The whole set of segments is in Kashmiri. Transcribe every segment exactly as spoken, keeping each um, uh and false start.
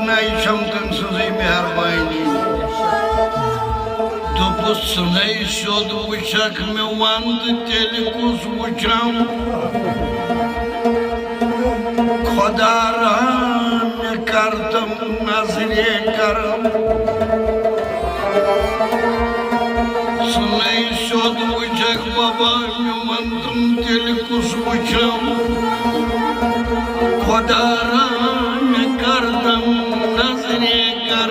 نَے چھَم تٔمۍ سٕنٛزٕے مہربٲنی۔ دوٚپُس، ژٕ نَے سیوٚد وٕچھکھ مےٚ، وَن تہٕ تیٚلہِ کُس وٕچھم؟ خۄدا رحم مےٚ کر تم نظرِ کرم۔ ژٕ نَے سیوٚد وٕچھکھ بابا، مےٚ وَن تم تیٚلہِ کُس وٕچھم؟ خۄدا رحم مےٚ کر تم نظرِ کرم۔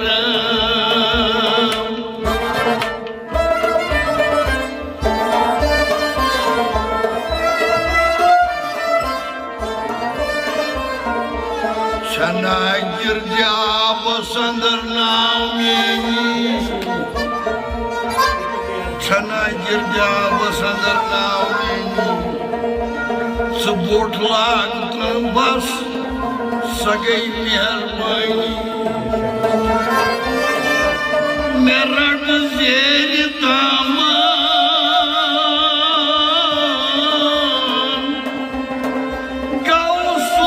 چھنا گردِ آبس اندر ناو میٲنی، چھنا گردِ آبس اندر ناو میٲنی۔ ژٕ بوٚٹھ لاگ تہٕ بس، سۄ گٔے مہربٲنی۔ مےٚ رٹ زیرِ دامن غوث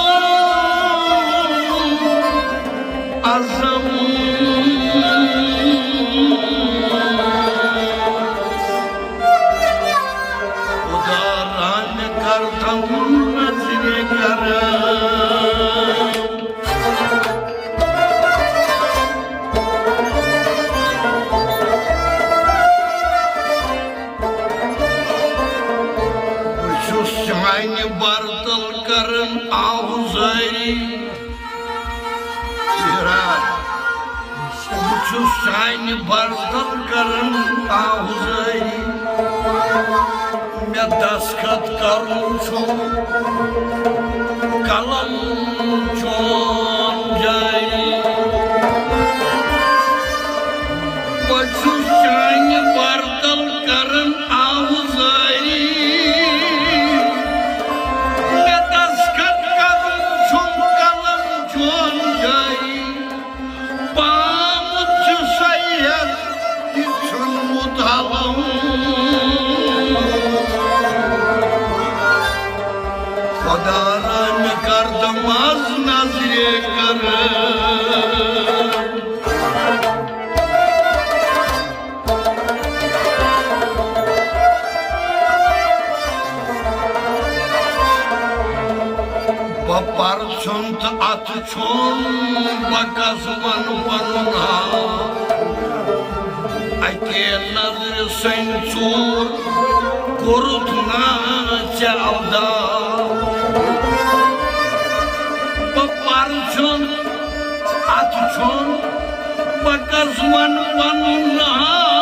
اعظم۔ خدا رحم کر تم نظرِ کرم۔ بہٕ چھُس چانہِ برتل کران آہوزٲری۔ بہٕ چھُس چانہِ برتل کران آہوزٲری۔ مےٚ دستخط کرُن چھُ قلم چون جٲری۔ بہٕ چھُس چانہِ برتل کران آہوزٲری۔ مےٚ دستخط کرُن چھُ قلم چون جٲری۔ پامُت چھُ سید، یہِ ژھیوٚنمُت علم۔ خۄدا رحم کر تم از نظرِ کرم۔ بہٕ پرٕ ژھیوٚن تہٕ اتھٕ چھوٚن، بہٕ کس ونہٕ پنُن حال؟ اکے نظرِ سٔنۍ ژوٗر کوٚرُتھ نا ژےٚ اودار۔ بہٕ پرٕ ژھیوٚن، اتھٕ چھوٚن، بہٕ کس ونہٕ پنُن حال؟